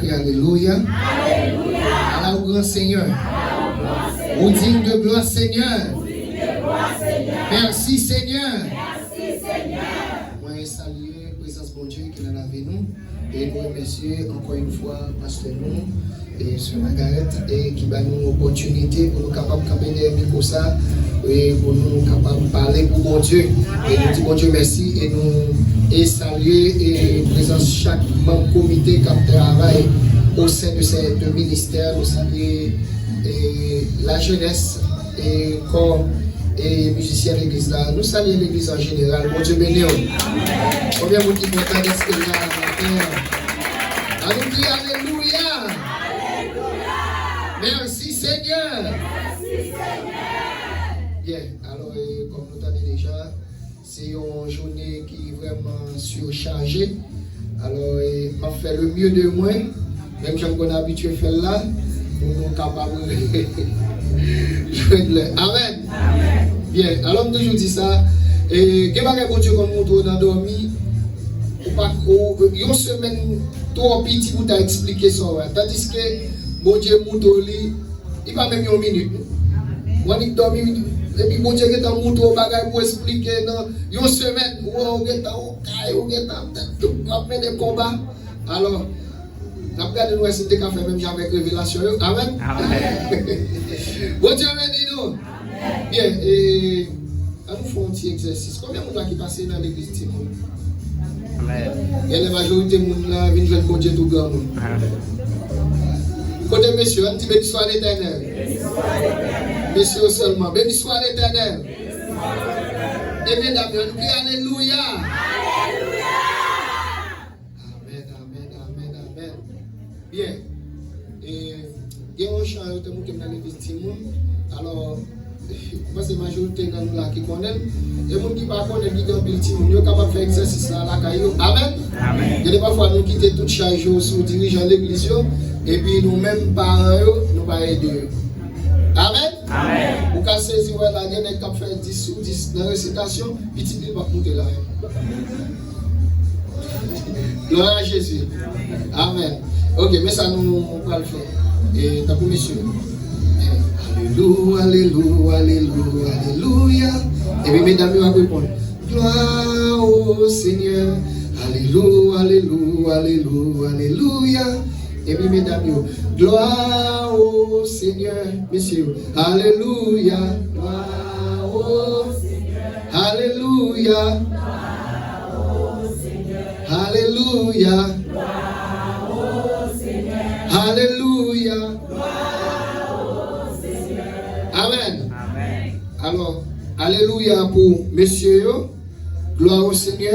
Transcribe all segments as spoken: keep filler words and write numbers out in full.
Alléluia. À la louange, Seigneur. Ou digne de gloire, Seigneur. Merci, Seigneur. Mwen salye prezans Bondye ki nan lavi nou. E nou remèsye ankò yon fwa pastè nou, e sè Margaret, e ki ba nou opòtinite pou nou kapab kanpe dèyè mikwo sa, e pou nou kapab pale pou Bondye. E nou di Bondye mèsi, e nou e salye e prezans chak manm komite k ap travay o sen de sè, de ministè. Nou salye e lajenès, e kò, e mizisyen legliz la. Nou salye legliz an jeneral. Bondye beni w. Konbyen moun ki kontan dèske la maten an? Ann nou kriye alelouya! Mèsi Senyè! Byen, alò, e, kòm nou tande deja, se yon jounen ki vrèman sichaje. Alò, e, m ap fè le mieux de mwen, menm jan m konn abitye fè l la, pou nou kapab jwenn lè. Amèn! Byen, alò m toujou di sa, e, gen bagay Bondye konn montre w nan dòmi, ou pa, ou, yon semèn twò piti pou ta eksplike sa w wè. Tandiske Bondye montre w li, li pa menm yon minit, non. W annik dòmi, epi Bondye gentan montre w bagay pou eksplike nan yon semèn. Ou wè, ou gentan okay, ou gentan tout w ap mennen konba. Alò, n ap gade nou wè si n te ka fè menm jan avèk revelasyon yo. Amèn? Amèn. Bondye beni nou. Byen, e, ann nou fè yon ti egzèsis. Konbyen moun la ki pase nan legliz timoun? Amèn. Genlè majorite moun la vin jwenn Bondye tou granmoun. Amèn. Kote mesye yo? Ann di, "Béni soit l'Éternel." Mesye yo sèlman. "Béni soit l'Éternel." E medam yo, ann kriye alelouya. Amèn, amèn, amèn, amèn. Byen. E, gen yon chan yo te montre m nan legliz timoun. Alò, m panse majorite nan nou la ki konnen l. E moun ki pa konnen l, ki gen anpil timoun, yo kapab fè egzèsis la lakay yo. Amèn? Amèn. Gen de pafwa nou kite tout chaj yo sou dirijan legliz yo, epi nou menm paran yo, nou pa ede yo. Amèn? Amèn. Ou ka sezi wè la, gen nèg k ap fè dis sou dis nan resitasyon, pitit li p ap moute la. Glwa a Jezi. Amèn. Ok, men sa nou pral fè. E, tankou mesye. Alelou, alelou, alelou, alelouya. Epi medam yo ap reponn. Gloire au Seigneur. Alelou, alelou, alelou, alelouya. Epi medam yo. Gloire au Seigneur. Mesye yo. Alelouya. Gloire au Seigneur. Alelouya. Alelouya. Alelouya. Amèn. Amèn. Alò, alelouya pou mesye yo. Glwa o Senyè.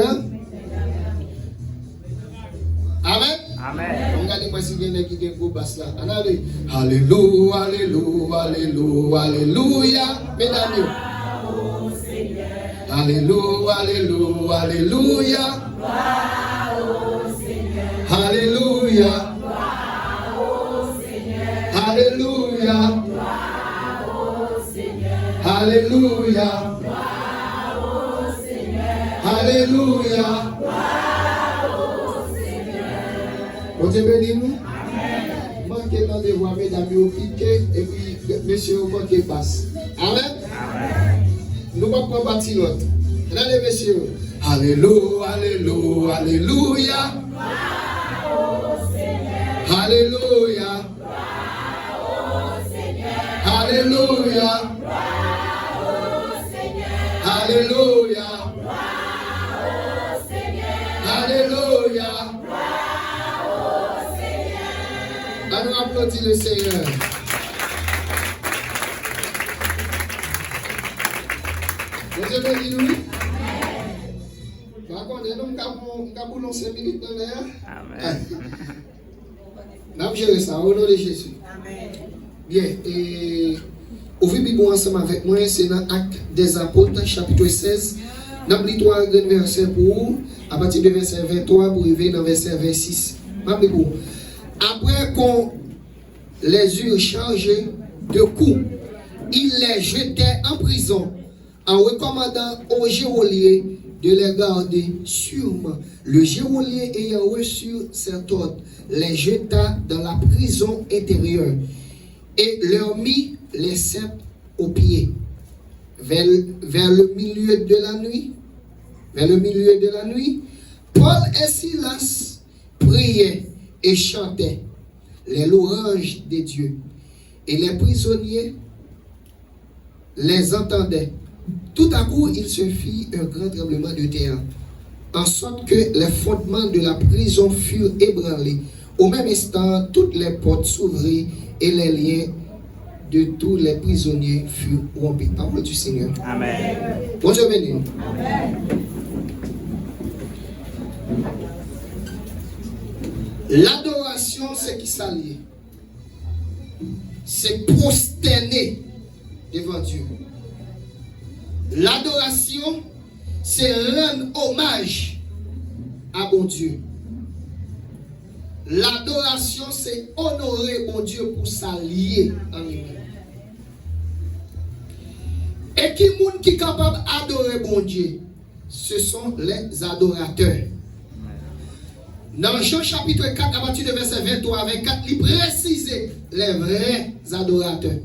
Amèn. Amèn. Ann gade mwen si gen nèg ki gen gwo bas la. Ann ale. Alelou, alelou, alelou, alelouya. Medam yo. Alelou, alelou, alelouya. Alelouya. Alelouya. Alelouya. Alelouya. Bondye beni nou. Manke tande vwa medam yo pike, epi mesye yo manke bas. Amèn. Nou p ap pran pati lòt. Ann ale mesye yo. Alelou, alelou, alelouya. Alelouya. Alelouya. Alelouya. Alelouya. Ann nou aplodi le Senyè. Bondye beni nou, wi. Pa konnen non, m ka pou, m ka pou long senk minit nan lè a. Amèn. N ap jere sa, o non de Jezi. Amèn. Byen, e, ouvri Bib ou ansanm avèk mwen, se nan Actes des Apôtres, chapit sèz. N ap li twa grenn vèsè pou ou, apati de vèsè venntwa pou rive nan vèsè vennsis. M ap li pou ou. Après qu'on les eut chargés de coups, il les jetait en prison, en recommandant au geôlier de les garder sûrement. Le geôlier ayant reçu cet ordre, les jeta dans la prison intérieure et leur mit les sceptres aux pieds. Vers, vers le milieu de la nuit, vers le milieu de la nuit, Paul et Silas priaient et chantaient les louanges de Dieu. Et les prisonniers les entendaient. Tout à coup, il se fit un grand tremblement de terre, en sorte que les fondements de la prison furent ébranlés. Au même instant, toutes les portes s'ouvrirent et les liens de tous les prisonniers furent rompus. Parole du Seigneur. Amen. Bondye beni nou. Ladorasyon, se ki sa l ye? Se pwostène devan Dye. Ladorasyon, se rann omaj a Bondye. Ladorasyon, se onore Bondye pou sa l ye an li menm. E ki moun ki kapab adore Bondye? Ce sont les adorateurs. Nan Jan chapit kat, apati de vèsè venntwa, vennkat, li presize les vrais adorateurs.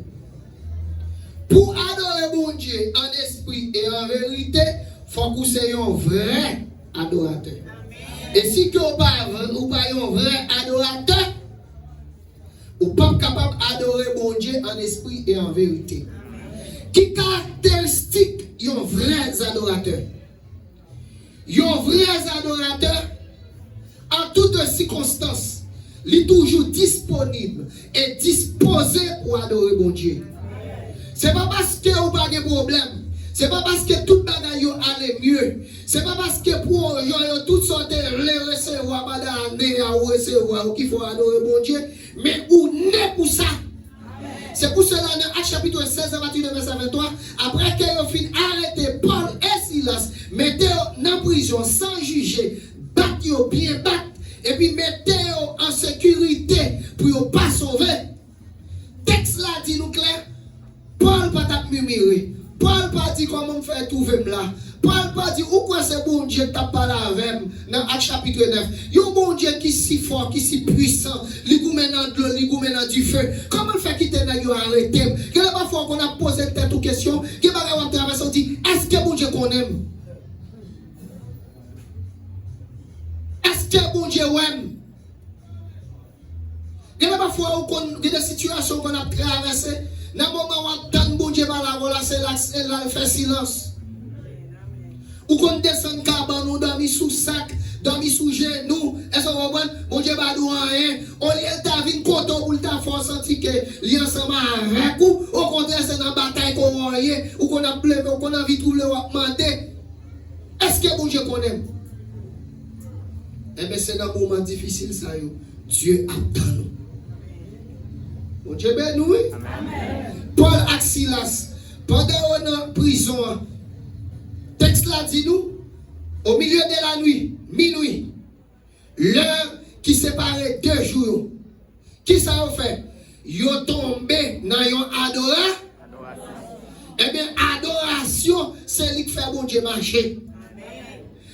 Pou adore Bondye an espri e an verite, fòk ou se yon vrè adoratè. E si ke ou pa, ou pa yon vrè adoratè, ou p ap kapab adore Bondye an espri e an verite. Ki karakteristik yon vrè adoratè? Yon vrè adoratè, an tout sikonstans, li toujou disponib e dispoze pou adore Bondye. Se pa paske ou pa gen pwoblèm, se pa paske tout bagay yo ale mye, se pa paske pwojè yo, tout sa w te vle resevwa pandan ane a, ou resevwa yo, ki fè w adore Bondye, men ou ne pou sa. Se pou sela, nan Ak chapit sèz, apati de vèsè venntwa, apre ke yo fin arete Pòl e Silas, mete yo nan prizon san jije, bat yo byen bat, epi mete yo an sekirite pou yo pa sove. Tèks la di nou klè, Pòl pa t ap mimire. Pòl pa di, "Kòman m fè twouve m la?" Pòl pa di, "Ou kwè se Bondye k t ap pale avè m nan Ak chapit nèf?" Yon Bondye ki si fò, ki si pwisan, li goumen nan dlo, li goumen nan dife. Kòman l fè kite nèg yo arete m? Gen lè pafwa w konn ap poze tèt ou kesyon, gen bagay w ap travèse, w di, "Èske Bondye konnen m? Èske Bondye wè m?" Gen lè pafwa ou konn gen de sitiyasyon ou konn ap travèse, nan moman w ap tann Bondye pale avè w la, se la, se la l fè silans. Ou konn desann kabann ou, dòmi sou sak, dòmi sou jenou, èske w konprann? Bondye pa di w anyen. Olye l ta vin kote w pou l ta fè w santi ke li ansanm avèk ou, okontrè, se nan batay ke w ye, ou konn ap plede, ou konn anvi twouble, w ap mande, "Èske Bondye konnen m?" Enben, se nan moman difisil sa yo, Dye ap tann ou. Bondye beni w, wi. Pòl ak Silas, pandan yo nan prizon an, tèks la di nou, au milieu de la nuit, minwi, lè ki separe de jou yo, kisa yo fè? Yo tonbe nan yon adora. Ebyen, adorasyon, se li k fè Bondye mache.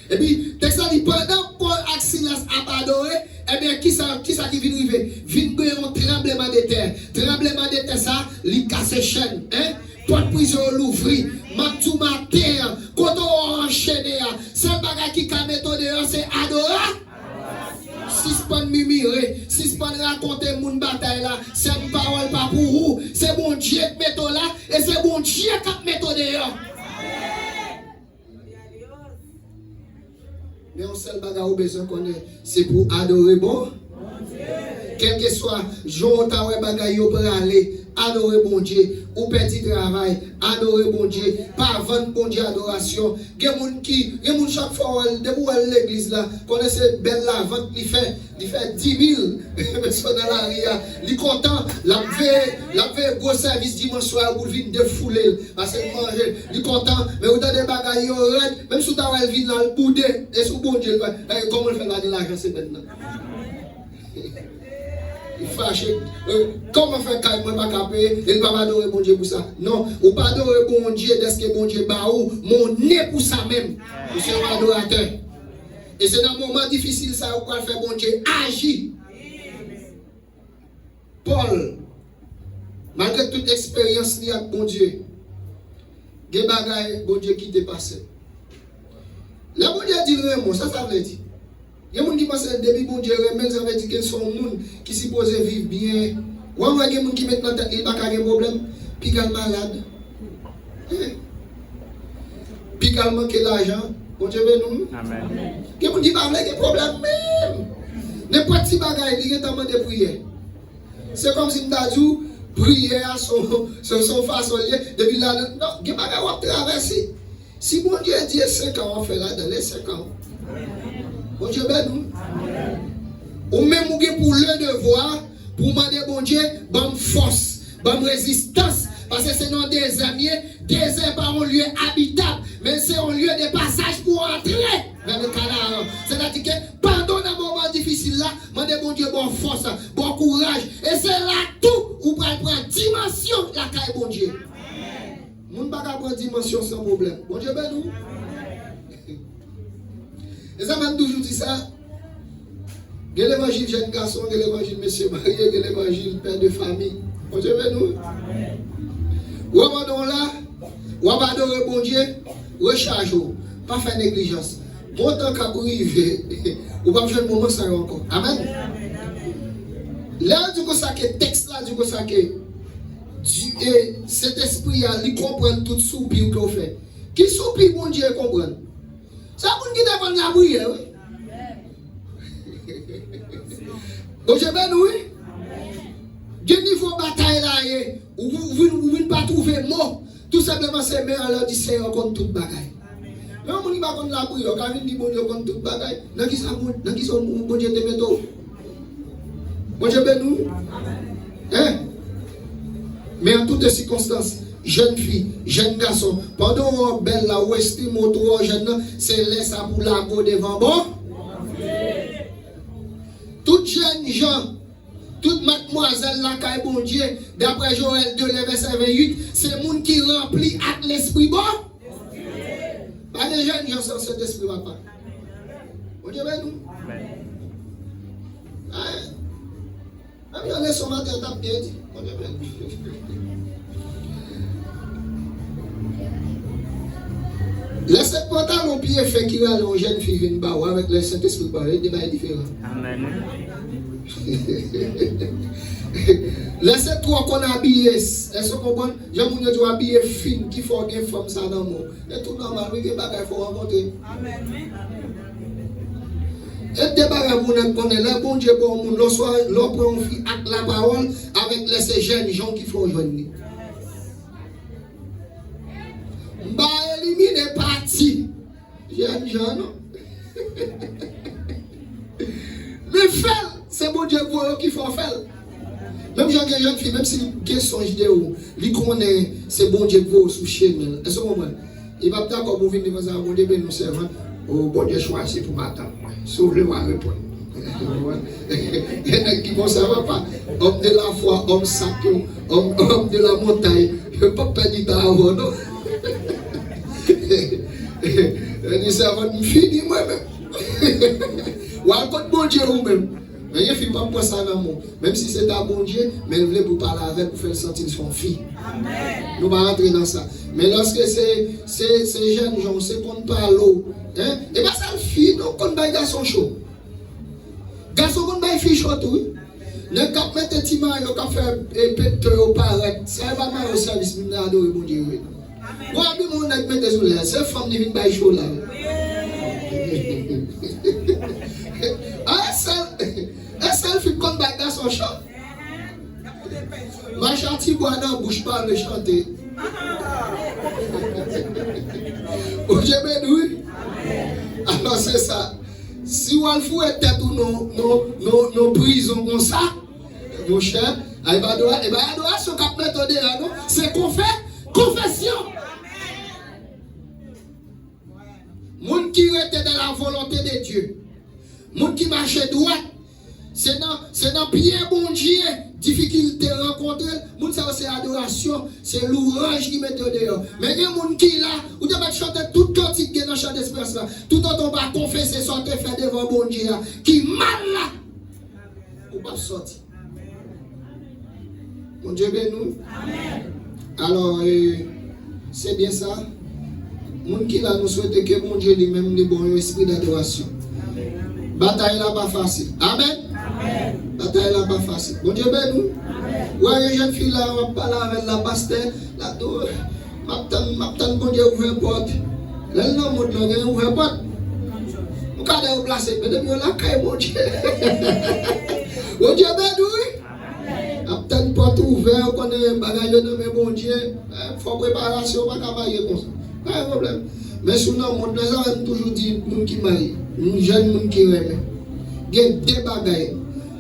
Epi, tèks la di, pandan Pòl ak Silas ap adore, ebyen, kisa, kisa ki vin rive? Vin gen yon tranbleman de tè. Tranbleman de tè sa, li kase chèn, en? Pòt prizon yo louvri. M ap di w maten an, kote w anchene a, sèl bagay ki ka mete w deyò, se adora. Sispann mimire, sispann rakonte moun batay la. Sèl pawòl pa pou ou. Se Bondye k mete w la, e se Bondye k ap mete w deyò. Men yon sèl bagay ou bezwen konnen, se pou adore bon. Kèlkeswa jan w ta wè bagay yo prale, adore Bondye. Ou pèdi travay, adore Bondye. Pa vann Bondye adorasyon. Gen moun ki, gen moun chak fwa w wè l, depi w wè l legliz la, konnen se bèl lavant li fè, li fè di mil pèsòn nan lari a. Li kontan, l ap veye, l ap veye gwo sèvis dimanch swa yo pou l vin defoule l, pase l manje. Li kontan, men ou tande bagay yo rèd, menm si w ta wè l vin la, l boude, e sou Bondye l fè. E kòman l fè la gen lajan semèn nan? Fache, eh, kòman fè kay mwen pa ka peye, e l p ap adore Bondye pou sa? Non, ou pa adore Bondye dèske Bondye ba ou monnen pou sa menm. Ou se yon adoratè. E se nan moman difisil sa yo ou pral fè Bondye aji. Pòl, malgre tout eksperyans li ak Bondye, gen bagay Bondye kite pase. Lè Bondye di l renmen w, sa sa vle di? Gen moun ki panse depi Bondye renmen l, sa vle di ke l se yon moun ki sipoze viv byen. W a wè gen moun ki met nan tèt li l pa ka gen pwoblèm, piga l malad. Eh. Piga l manke lajan. Bondye beni w. Amèn. Gen moun ki pa vle gen pwoblèm menm. Nenpòt ti bagay, li gentan mande priyè. Se kòmsi m ta di w, priyè a se yon, se, se yon fason l ye. Depi la, non, gen bagay w ap travèse. Si Bondye di e senk an w ap fè ladan l, e senk an. Bondye beni w. Ou menm ou gen pou le devwa pou w mande Bondye, ban m fòs, ban m rezistans, paske se nan dezè m ye, dezè pa yon lye abitab, men se yon lye de pasaj pou w antre vè le Kanaan. Sètadi ke pandan w nan moman difisil la, mande Bondye ba w fòs, ba w kouraj, e se la tou ou pral pran dimansyon lakay Bondye. Moun pa ka pran dimansyon san pwoblèm. Bondye beni w. E sa fè m toujou di sa. Gen levanjil jèn gason, gen levanjil mesye marye, gen levanjil pè de fanmi. Bondye beni w. Ou abandone w la, w ap adore Bondye, rechaje w. Pa fè neglijans. Bon tan k ap rive, ou p ap jwenn moman sa yo ankò. Amèn. Lè yo di konsa ke tèks la di konsa ke Di, e, Sentespri a, li konprann tout soupi w ke w fè. Ki soupi Bondye konprann? Se moun ki te konn lapriyè, wi. Bondye beni w, wi. Gen nivo batay la ye, ou, ou vin, ou vin pa twouve mo. Tou senpleman se men anlè w di Seyè konn tout bagay. Men yon moun ki pa konn lapriyè, w ka vin di Bondye konn tout bagay. Nan kisa Bon-, nan kisa Bondye te mete w? Bondye beni w. Hein? Men an tout sikonstans, jèn fi, jèn gason, pandan w bèl la, ou estime w twò jèn nan, se lè sa pou lage w devan Bon-, tout jèn jan, tout madmwazèl lakay Bondye, daprè Joèl de, vèsè venntuit, se moun ki ranpli ak lespri Bon-, Pa gen jèn jan san Sentespri, papa. Bondye beni w. Amèn. Menm yon leson maten an t ap byen di. Bondye beni w. Lè se pantalon pye fen ki rale yon jèn fi vin ba w avèk lè Sentespri ba w, e de bagay diferan. Amèn. Lè se twò konn abiye, èske w konprann? Jan moun yo di w abiye fin ki fè w gen fanm sa nan men w. E tou nòmal, wi, gen bagay fò w rankontre. Amèn, wi. E de bagay pou nèg konnen, lè Bondye ba w moun, lè w swa, lè w pran yon fi ak lapawòl, avèk lè se jèn jan w ki fè w jwenn li. M pa elimine pati jèn jan, non. Men fè l, se Bondye k voye w ki fè w fè l. Menm jan gen jèn fi, menm si l gen sonj de ou, li konnen se Bondye k voye w sou chemen l. Èske w konprann? Li p ap dakò pou w vin li konsa, Bondye beni w, sèvant. O, Bondye chwazi pou madanm mwen. Si w vle, w a reponn. Gen nèg ki konsa, papa. Homme de la foi, homme sacré, homme, homme de la montagne. Yo p ap pèdi tan avè w, non. Yo di, sèvant, m fini mwen menm. W al kot Bondye ou menm. Men gen fi p ap pran sa nan men w. Menm si se ta Bondye, men l vle pou pale avèk ou, fè l santi l se yon fi. Amèn. Nou pa rantre nan sa. Men lòske se, se, se jèn jan, se konn pale w, hein? E pa sèl fi, non, konn bay gason cho. Gason konn bay fi cho tou, wi. Nèg k ap mete ti mayo, k ap fè, e, pento yo parèt. Sa yo pa mayo sèvis, moun nan adore Bondye yo ye. Bon, abi moun nèg mete sou lè, se fanm li vin bay cho la. A, e sèl, e sèl fi k konn bay gason cho. Mache a ti bwa nan bouch, pale, chante. Bondye beni, wi. Alò, se sa. Si w al foure tèt ou nan, nan, nan, nan prizon konsa, monchè, e pa adora-, e pa adorasyon k ap mete w deyò, non. Se konfè-, konfesyon. Moun ki rete dans la volonté de Dieu, moun ki mache dwat, Se nan, se nan pye Bondye difikilte rankontre l. Moun sa yo se adorasyon, se louwanj ki mete yo deyò. Men gen moun ki la, ou te mèt chante tout kantik gen nan chan desperans la. Toutotan w pa konfese sa w te fè devan Bondye a, ki mal la, ou p ap sòti. Bondye beni w. Alò, e, se byen sa. Moun ki la, nou swete ke Bondye li menm li ba w yon espri dadorasyon. Batay la pa fasil. Amèn. Batay la pa fasil. Bondye beni w. Ou wè yon jèn fi la, w ap pale avè l la, pastè, la tou, m ap tann, m ap tann Bondye ouvè pòt. Lè l nan mond lan, gen ouvè pòt. Ou ka dè yo plase, men depi yo lakay Bondye. Bondye beni w, wi. Ap tann pòt ouvè, ou konnen bagay yo nan men Bondye. Eh, fò preparasyon, ou pa ka marye konsa. Pa gen pwoblèm. Men si w nan mond lan, sa m toujou di moun ki marye, moun jèn, moun ki renmen. Gen de bagay.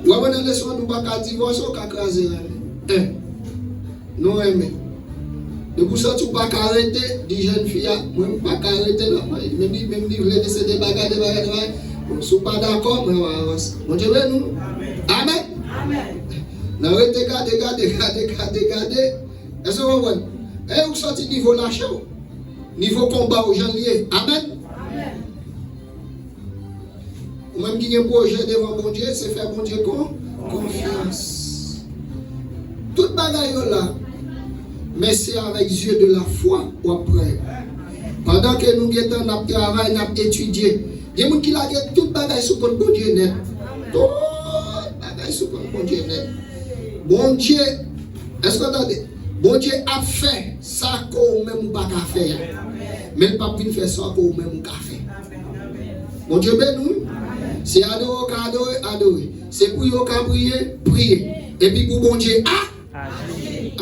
Ou wè pandan leson an, ou pa ka divòse, ou ka kraze renmen. En. Nou renmen. Depi w santi w pa ka rete, di jèn fi a, mwen m pa ka rete nan mwen. Menm li, menm li vle desede bagay, de bagay, de bagay. Bon, si w pa dakò, mwen w avanse. Bondye beni w. Amèn. Nan rete gade, gade, gade, gade, gade. Èske w konprann? E ou santi nivo lache w. Nivo konba w jan l ye. Amèn. Ou menm ki gen pwojè devan Bondye, se fè Bondye kon, konfyans. Tout bagay yo la, men se avèk zye de la fwa w ap pran yo. Pandan ke nou gentan n ap travay, n ap etidye, gen moun ki lage tout bagay sou kont Bondye nèt. Tout bagay sou kont Bondye nèt. Bondye, èske w tande? Bondye ap fè sa ke ou menm ou pa ka fè a. Men l p ap vin fè sa ke ou menm ou ka fè. Bondye beni w. Se adore w ka adore, adore. Se priye w ka priye, priye. Epi pou Bondye a,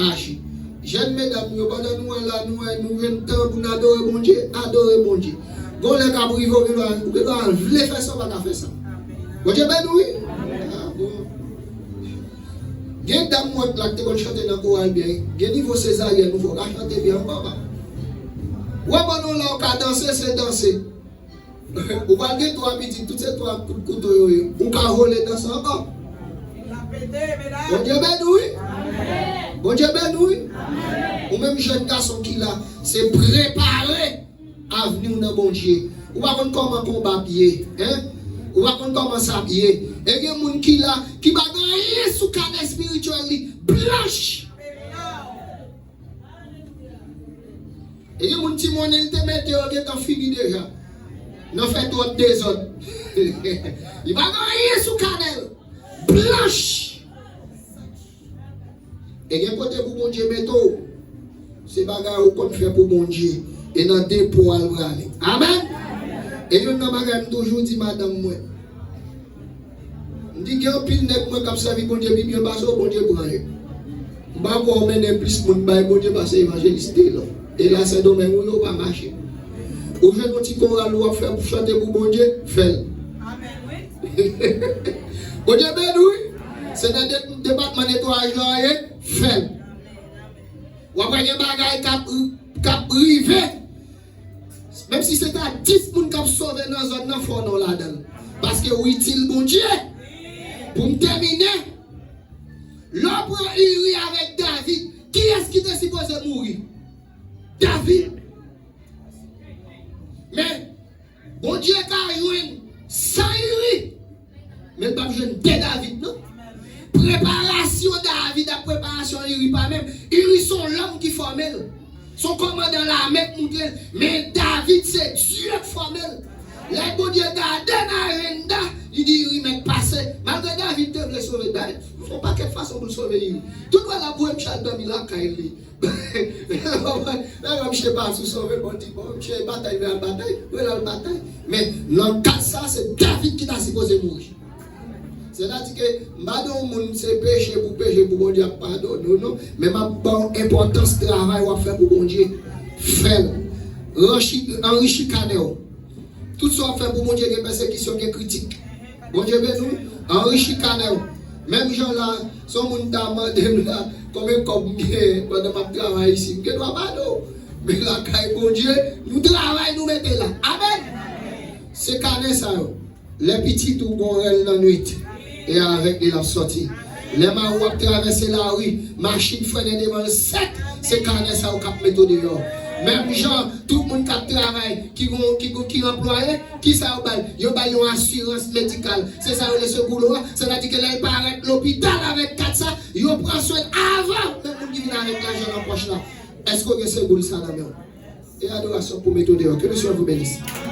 aji. Jèn medam yo, pandan nou wè la, nou wè, nou jwenn tan pou n adore Bondye, adore Bondye. Gon lè k ap rive, ou gen dwa, ou gen dwa vle fè sa, ou pa ka fè sa. Bondye beni w, wi. Ah, bon. Gen dam mwen la ki te konn chante nan koral byen. Gen nivo sezaryèn, ou fò ka chante byen ankò, papa. Ou wè pandan w la, ou ka danse, se danse. Ou pral gen twa pitit, tout se twa kout kouto yo ye. Ou ka vole danse ankò. Bondye beni w, wi. Bondye beni w, wi. Ou menm jèn gason ki la, se prepare avni w nan Bondye. Ou pa konn kòman konba ap ye, en? Ou pa konn kòman sa ap ye. E gen moun ki la, ki pa gen anyen sou kanè espirityèl li, blanch. E gen moun ti monnen li te mete yo gentan fini deja. Nan fè twòp dezòd. Li pa gen anyen sou kanè l. Blanch. E gen kote pou Bondye mete w. Se bagay ou konn fè pou Bondye. E nan depo a l prale. Amèn. E youn nan bagay m toujou di madanm mwen. M di gen anpil nèg mwen k ap sèvi Bondye pi byen pase w, Bondye pran yo. M pa kwè w mennen plis moun bay Bondye pase evanjelis Delò. E la Sendomeng ou ye, ou pa mache. Ou jwenn yon ti koral ou ap fè pou chante pou Bondye, fè l. Bondye beni w, wi. Se nan de-, depatman netwayaj la w ye, fè l. W ap wè gen bagay k ap, k ap rive. Menm si se ta dis moun k ap sove nan zòn nan, fò w non ladan l. Paske w itil Bondye. Pou m tèmine, lè w pran Iri avèk David, kiyès ki te sipoze mouri? David. Men, Bondye ka jwenn san Iri, men l p ap jwenn de David, non. Preparasyon David ak preparasyon Iri pa menm. Iri se yon lòm ki fòme l. Se yon kòmandan lame k moute l. Men David se Dye k fòme l. Lè Bondye gade nan ajanda, li di Iri mèt pase. Malgre David te vle sove David, se yon pakèt fason pou l sove Iri. Tout lè l ap voye misye al dòmi lakay li. Lè misye pa sou sove, bon, di, bon, misye batay, vle al batay, vle al batay. Men, nan ka sa, se David ki ta sipoze mouri. Sètadi ke, m pa di yon moun se peche pou peche pou Bondye ap padone w, non. Men m ap ba w enpòtans travay w ap fè pou Bondye. Fè l. Anrichi, anrichi kanè w. Tout sa w ap fè pou Bondye, gen pèsekisyon, gen kritik. Bondye beni w, anrichi kanè w. Menm jan la, se yon moun ta mande m la, konbyen kòb m gen pandan m ap travay isi. M gen dwa pa di w. Men lakay Bondye, nou travay, nou mete la. Amèn! Se kanè sa yo. Lè pitit ou gon rèl nan nwit. E avèk li l ap sòti. Lè mawon ap travèse lari, machin frennen devan l sèk, se kanè sa yo k ap mete w deyò. Menm jan, tout moun k ap travay, ki gon, ki gon, ki anplwaye, kisa yo ba l? Yo ba l yon asirans medikal. Se sa yo rele seguro a. Sètadi ke lè l parèt lopital avèk kat sa, yo pran swen l avan menm moun ki vin avèk lajan nan pòch la. Èske w gen seguro sa nan men w? E adorasyon pou mete w deyò. Ke le Seyè vous bénisse.